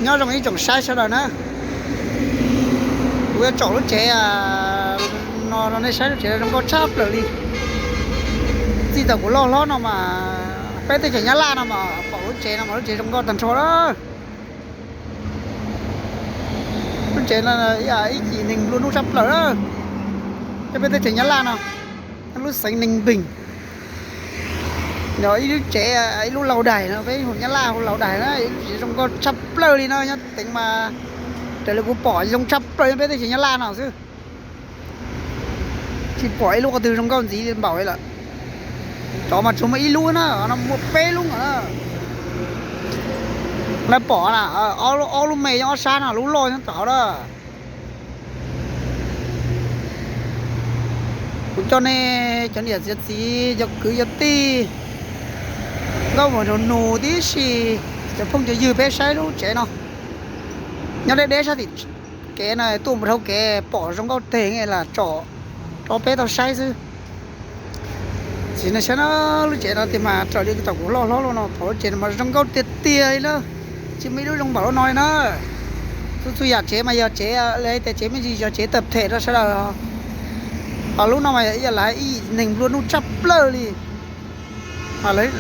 Nyob zoo ib tsoom saib sawv daws na, kuv yuav tsom lub tsev no rau nej saib, lub tsev zoo nkauj tshaj plaws li. Txij thaum kuv loj hlob no mas peb teb chaws Nyab Laj no mas pom lub tsev no mas lub tsev zoo nkauj tag nrho lawm. Lub tsev no ib cim neeg nplua nuj tshaj plaws lawm. Peb teb chaws Nyab Laj no, lub xeev Neeg Npeeg, ib lub tsev, ib lub lau đài no, peb hu Nyab Laj hu lau đài na, ib lub tsev zoo nkauj tshaj plaws li no nyob teev mas raws li kuv pom zoo tshaj plaws peb teb chaws Nyab Laj no xwb. Tsis pom ib lub qhov twg zoo nkauj ntxiv li npaum li lawm. Cov mas tsuas muaj ib lub na, no muaj peb lub na. Lawv pom na, ob lub me nyob ob sab no, lub loj nyob tom hauv na. Kuv coj nej cov niam cov txiv, cov kwv cov tij, nkauj muam nraug nus tib si, cov phooj cov ywg peb saib lub tsev no. Nyob deb deb sab tim kev no tuaj mus dhau kev pom zoo nkauj teg lam tsom rau peb tau saib xwb. Txiv no saib no, lub tsev no tiag mas raws li thaum kuv loj hlob los no pom lub tsev no mas zoo nkauj tiag tiag li na. Tsis muaj ib lub zoo npaum lub no li na. Txhua txhua yam tsev mas yog tsev li tias tsev me ntsis, yog tsev tập thể rau sawv daws. Ho lub no mas yog lawv ib neeg nplua nuj tshaj plaws li.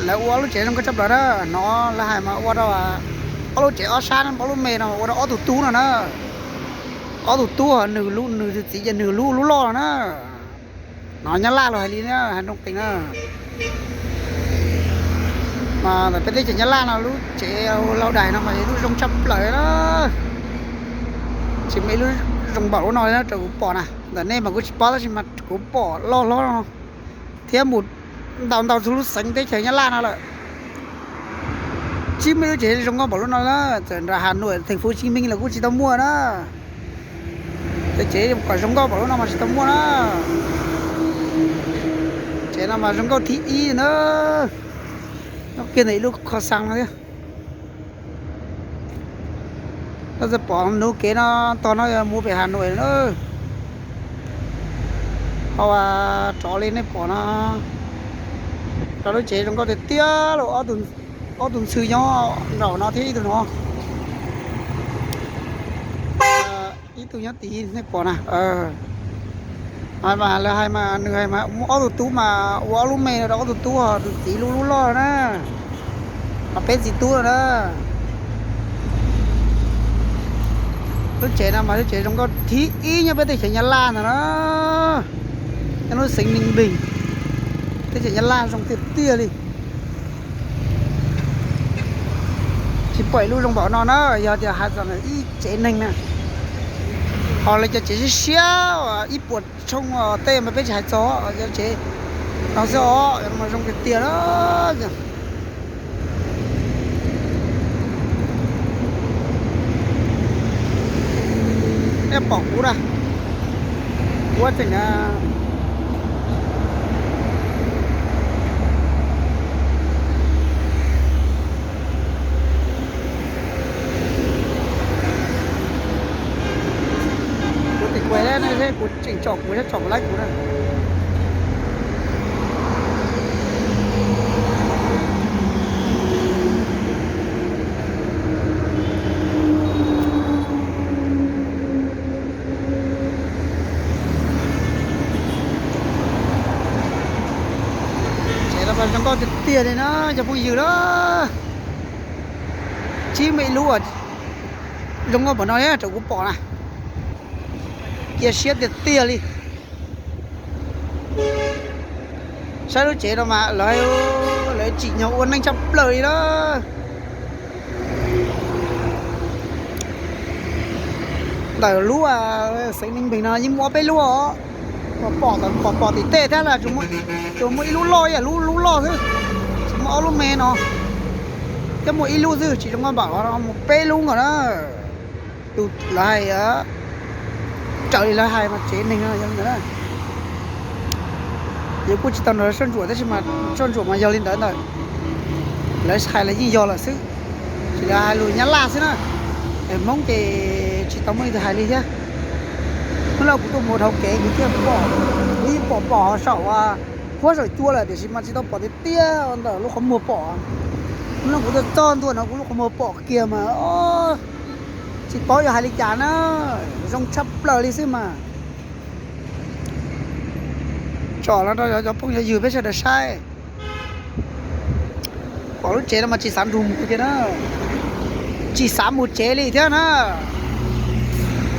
Lawv ua ob lub tsev zoo nkauj tshaj plaws na, hnov lawv hais mas ua rau ob lub tsev ob sab no, ob lub me no ua rau ob tug tub no na. Ob tug tub, nws lub, nws tus txiv ces nws lub, lub loj no na. No Nyab Laj los hais li na, hais nroo qees na. Mas ntawm peb teb chaws Nyab Laj no lub tsev lau đài no mas yog lub zoo tshaj plaws na. Tsis muaj ib lub zoo npaum lub no li na rau kuv pom na. Ntawm nej mas kuv tsis paub tab sis mas kuv pom loj hlob no thiab mus ntau ntau txhua lub xeev teb chaws Nyab Laj no lawm. Tsis muaj ib lub tsev zoo nkauj npaum lub no na, txawm nram Hà Nội, thành phố Hồ Chí Minh los kuj tsis tau muaj na. Cov tsev kom zoo nkauj npaum lub no mas tsis tau muaj na. Tsev no mas zoo nkauj thib ib na. Nyob kiag ntawm ib lub kho xas no thiab. Koj txawm pom nuv kev no, tog no yog mus pem Hà Nội na. Ho rov li nej pom no, rau lub tsev zoo nkauj tiag tiag los, ob tug ntxhw nyob nraum no thiab ib tug no. Ib tug nyob tid nej pom na. Mas lawv hais mas nws hais mas muaj ob tug tub mas ua ob lub me no rau ob tug tub, ho tus txiv lub lub loj na. Mas peb txiv tub no na. Lub tsev no mas lub tsev zoo nkauj thib ib nyob peb teb chaws Nyab Laj ntag na. Nyob lub xeev Ninh Bình, teb chaws Nyab Laj zoo tiag tiag li. Tsis pom ib lub zoo npaum no na, yog tias hais txog ib tsev neeg na. Ho lawv cov tsev siab siab ib puas tshooj tej mas peb tsis hais txog, cov tsev no xwb os, mas zoo tiag tiag na. Nej pom kuv na, kuv tseem kuv tsis kuv ne, kuv tseem tsom kuv, tsom kuv laib kuv na. Tsev no mas zoo nkauj tiag tiag li na cov phooj ywg na. Tsis muaj ib lub zoo nkauj npaum no li rau kuv pom na. Cia siab tiag tiag li. Saib lub tsev no mas lawv, lawv tsim nyog ua neej tshaj plaws li na. Ntawm lub xeev Ninh Bình no yeej muaj ob peb lub os. Pom, pom tim tej thiab los tsuas muaj ib lub loj, ib yam lub loj xwb, tsis muaj ob lub me no, thiab muaj ib lub xwb tsis zoo nkauj npaum no, muaj peb lub nkaus na. Tus lawv hais, raws li lawv hais mas tsev neeg no yog li ntawd na. Yus kuj tsis tau nrog soj ntsuam tab sis mas soj ntsuam mas yog li ntawd ntawd. Lawv hais los yeej yog lawm xwb, ces lawv hais lus Nyab Laj xwb na. Es Hmoob ces tsis tau muaj ib tug hais li thiab. Hnub no kuv tuaj mus dhau kev kuv thiaj pom, kuv yeej pom pom saum, huab saum cua lawm tiam sis mas tsis tau pom tiag tiag ntawm lub qhov muag pom. Hnub no kuv tuaj txog ntua no kuv lub qhov muag pom kiag mas, o, Tsis paub yuav hais li cas na, zoo tshaj plaws li xwb mas. Tsom los rau cov phooj cov ywg peb sawv daws saib. Pom lub tsev no mas tsis xav nrug mus tiag na, tsis xav mus tsev li thiab na,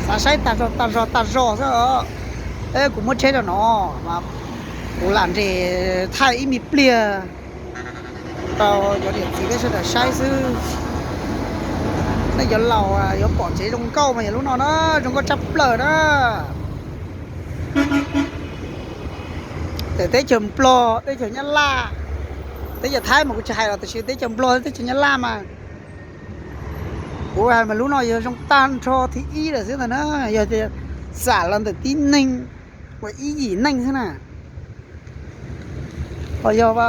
xav saib tag zog tag zog tag zog xwb os. Peb kuv muab tsheb rau no mas kuv lam nres thaij ib me pliag rau cov niam txiv peb sawv daws saib xwb. Nej cov laus yuav pom tsev zoo nkauj mas yog lub no na, zoo nkauj tshaj plaws na. Teb chaws Nplog, teb chaws Nyab Laj, teb chaws Thaib mas kuv tsis hais los tiam sis teb chaws Nplog teb chaws Nyab Laj mas kuv hais mas lub no yog zoo tag nrho thib ib lawm xwb ntag na. Yog tias xam los ntawm tib neeg uas ib yim neeg xwb na. Ho yog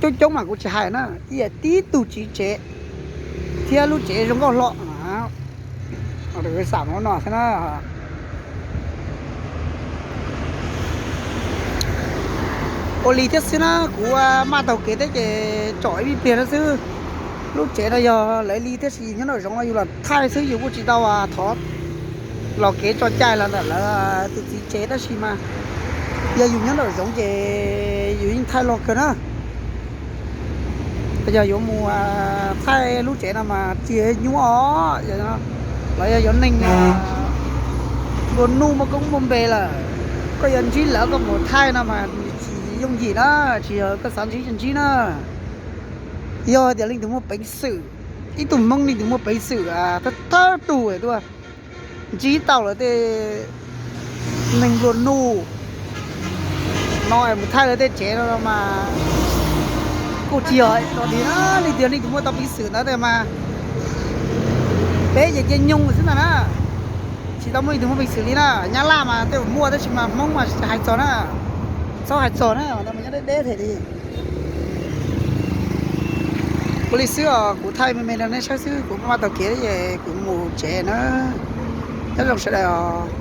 coob coob mas kuv tsis hais na, ib yam tib tug tsiv tsev thiab lub tsev zoo nkauj hlo. Xam no xwb na. Ua li thiab xwb na, kuv maj taug kev thiab ces tsom ib me pliag no xwb. Lub tsev no yog lawv li thiab sis nyob nraum zoov no yus los thaij xwb, yus kuj tsis tau thov los kev tso cai los ntawm lawv tus txiv tsev tab sis mas yog yus nyob nraum zoov ces yus yeej thaij loj kawg na. Yog yuav mus thaij lub tsev no mas tsis nyuaj os, los yog yuav neeg nplua nuj muaj koob muaj npe lawm, koj yuav ntsib lawv koj mus thaij no mas tsis yooj yim na, tsis yog koj xav ntsib ntsib na. Yog tias leej twg muaj peev xwm, ib tug Hmoob leej twg muaj peev xwm thawj thawj tug tuaj ntsib tau lawv tej neeg nplua nuj no es mus thaij lawv tej tsev no mas kuj tsis yog tso dig na, leej twg leej twg muaj tau peev xwm ntawd mas peb ces cia nyoog xwb ntag na. Tsis tau muaj leej twg muaj peev xwm li na. Nyab Laj mas tej zaum muaj tab sis mas Hmoob mas tsis hais txog na, txhob hais txog na, ntawd mas nyob deb deb thiaj li. Ua li xwb os, kuv thaij me me rau nej saib xwb, kuv maj taug kev es kuv mus tsev na. Nyob zoo sawv daws os.